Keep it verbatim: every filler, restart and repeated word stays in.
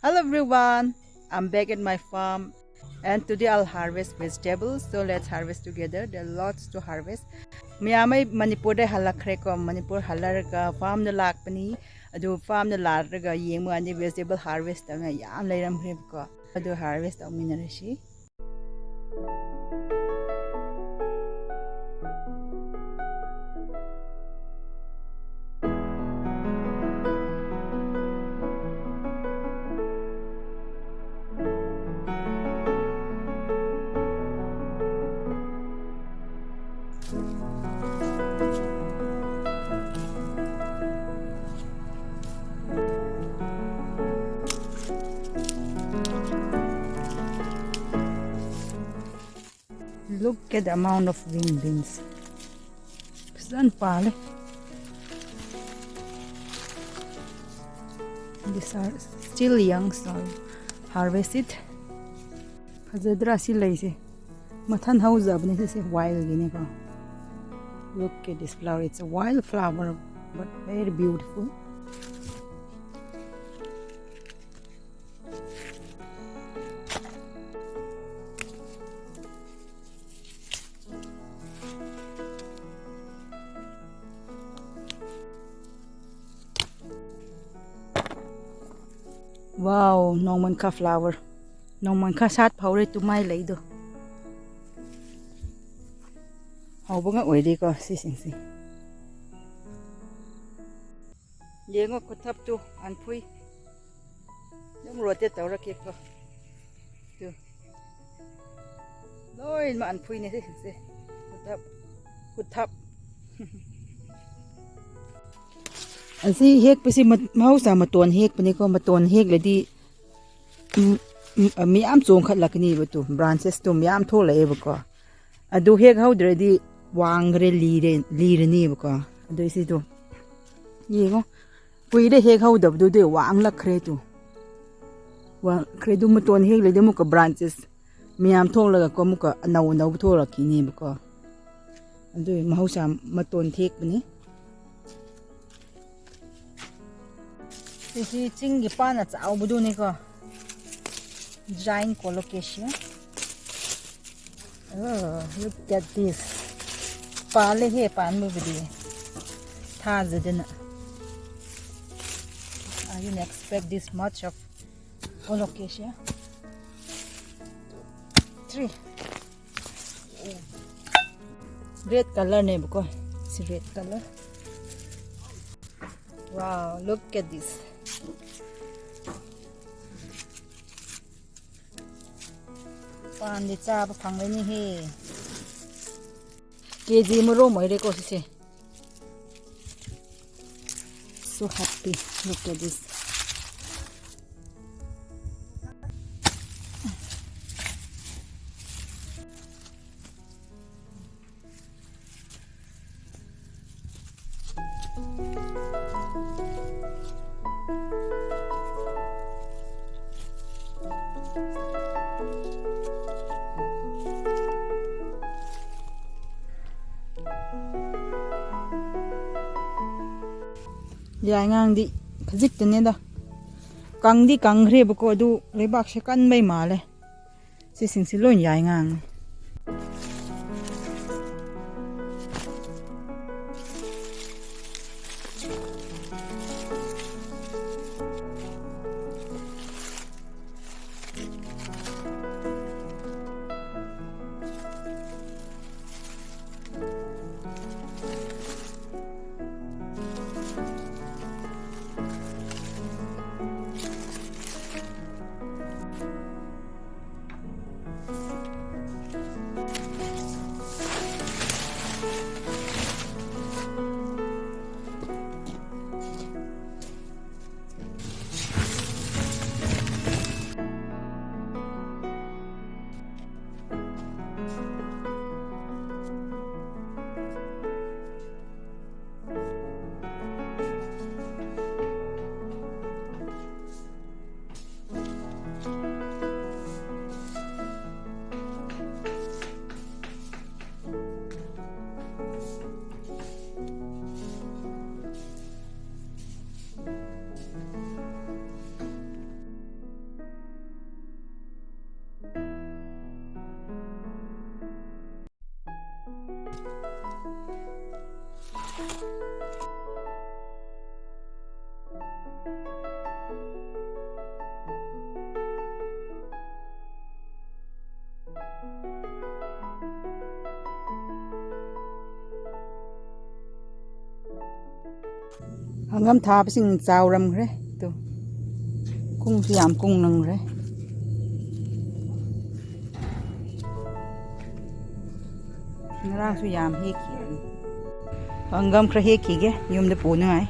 Hello everyone, I'm back at my farm and today I'll harvest vegetables. So let's harvest together. There are lots to harvest. ꯃꯌꯥꯝ ꯑꯩ ꯃꯅꯤꯄꯨꯔꯗ ꯍꯜꯂꯛꯈ꯭ꯔꯦꯀꯣ꯫ ꯃꯅꯤꯄꯨꯔ ꯍꯜꯂꯛꯑꯒ ꯐꯥꯔꯝꯗ ꯂꯥꯛꯄꯅꯤ꯫ ꯑꯗꯨ ꯐꯥꯔꯝꯗ ꯂꯥꯛꯂꯒ ꯌꯦꯡꯕ ꯀꯥꯟꯗ vegetable harvest ꯇꯧꯅ ꯌꯥꯝ ꯂꯩꯔꯝꯈ꯭ꯔꯦꯕꯀꯣ꯫ ꯑꯗꯨ harvest ꯇꯧꯃꯤꯟꯅꯔꯁꯤ꯫ Look at the amount of green beans. ꯐꯖꯅ ꯄꯥꯜꯂꯦ꯫ These are still young, so harvest it. ꯐꯖꯗ꯭ꯔꯥ ꯁꯤ ꯂꯩꯁꯦ? ꯃꯊꯟ ꯍꯧꯖꯕꯅꯦ ꯁꯤꯁꯦ, wild ꯒꯤꯅꯦꯀꯣ꯫ Look at this flower, it's a wild flower but very beautiful. Wow, ꯅꯣꯡꯃꯪꯈꯥ flower. ꯅꯣꯡꯃꯪꯈꯥ ꯁꯥꯠ ꯐꯥꯎꯔꯦ ꯇꯨꯃꯥꯏ ꯂꯩꯗꯣ꯫ ꯍꯧꯕ ꯉꯛ ꯑꯣꯏꯔꯤꯀꯣ ꯁꯤꯁꯤꯡꯁꯦ꯫ ꯌꯦꯡꯉꯣ ꯈꯨꯠꯊꯞꯇꯨ ꯑꯟꯐꯨꯏ꯫ ꯑꯗꯨꯝ rotate ꯇꯧꯔꯛꯀꯦꯀꯣ꯫ ꯇꯨ꯫ ꯂꯣꯏꯅꯃꯛ ꯑꯟꯐꯨꯏꯅꯦ ꯁꯤꯁꯤꯡꯁꯦ꯫ ꯈꯨꯠꯊꯞ꯫ ꯈꯨꯠꯊꯞ꯫ ꯑꯁꯤ ꯍꯦꯛꯄꯁꯤ ꯃ-, ꯃꯍꯧꯁꯥ ꯃꯇꯣꯟ ꯍꯦꯛꯄꯅꯤꯀꯣ꯫ ꯃꯇꯣꯟ ꯍꯦꯛꯂꯗꯤ, ꯎꯝ, ꯎꯝ, ꯃꯌꯥꯝ ꯆꯣꯡꯈꯠꯂꯛꯀꯅꯤꯕ ꯇꯨ, branches ꯇꯨ ꯃꯌꯥꯝ ꯊꯣꯛꯂꯛꯑꯦꯕꯀꯣ꯫ ꯑꯗꯨ ꯍꯦꯛ ꯍꯧꯗ꯭ꯔꯗꯤ ꯋꯥꯡꯈ꯭ꯔꯦ, ꯂꯤꯔꯦ, ꯂꯤꯔꯅꯤꯕꯀꯣ꯫ ꯑꯗꯨ ꯁꯤꯗꯣ ꯌꯦꯡꯉꯣ, ꯀꯨꯏꯔꯦ ꯍꯦꯛ ꯍꯧꯗꯕꯗꯨꯗꯤ ꯋꯥꯡꯂꯛꯈ꯭ꯔꯦ ꯇꯨ꯫ ꯋꯥꯡꯈ꯭ꯔꯦ ꯑꯗꯨ ꯃꯇꯣꯟ ꯍꯦꯛꯂꯗꯤ ꯑꯃꯨꯛꯀ branches ꯃꯌꯥꯝ ꯊꯣꯛꯂꯒꯀꯣ ꯑꯃꯨꯛꯀ ꯑꯅꯧ ꯑꯅꯧꯕ ꯊꯣꯛꯂꯛꯈꯤꯅꯦꯕꯀꯣ꯫ ꯑꯗꯨ ꯃꯍꯧꯁꯥ ꯃꯇꯣꯟ ꯊꯦꯛꯄꯅꯤ꯫ ꯁꯤꯁꯤ ꯆꯤꯡꯒꯤ ꯄꯥꯟ ꯑꯆꯧꯕꯗꯨꯅꯤꯀꯣ꯫ Giant colocasia. Oh, look at this. ꯄꯥꯜꯂꯦꯍꯦ, ꯄꯥꯟꯕꯕꯨꯗꯤ꯫ ꯊꯥꯖꯗꯅ꯫ I didn't expect this much of colocasia. Three. Red colorꯅꯦꯕꯀꯣ꯫ ꯁꯤ red color. Wow, look at this. ꯄꯥꯟꯗꯤ ꯆꯥꯕ ꯐꯪꯒꯅꯤꯍꯦ꯫ ꯀꯦ ꯖꯤ ꯑꯃꯔꯣꯝ ꯑꯣꯏꯔꯦꯀꯣ ꯁꯤꯁꯦ꯫ So happy. Look at this. ꯌꯥꯏꯉꯪꯗꯤ ꯈꯖꯤꯛꯇꯅꯦꯗ꯫ ꯀꯪꯗꯤ ꯀꯪꯈ꯭ꯔꯦꯕꯀꯣ, ꯑꯗꯨ ꯂꯩꯕꯥꯛꯁꯦ ꯀꯟꯕꯩ ꯃꯥꯜꯂꯦ꯫ ꯁꯤꯁꯤꯡꯁꯤ ꯂꯣꯏ ꯌꯥꯏꯉꯪꯅꯤ꯫ ꯍꯪꯒꯥꯝ ꯊꯥꯕꯁꯤꯡ ꯆꯥꯎꯔꯝꯈ꯭ꯔꯦ꯫ ꯇꯨ, ꯀꯨꯡꯁꯨ ꯌꯥꯝ ꯀꯨꯡꯂꯝꯈ꯭ꯔꯦ꯫ ꯉꯔꯥꯡꯁꯨ ꯌꯥꯝ ꯍꯦꯛꯈꯤꯕꯅꯤ꯫ ꯍꯪꯒꯥꯝ ꯈꯔ ꯍꯦꯛꯈꯤꯒꯦ ꯌꯨꯝꯗ ꯄꯨꯅꯉꯥꯏ꯫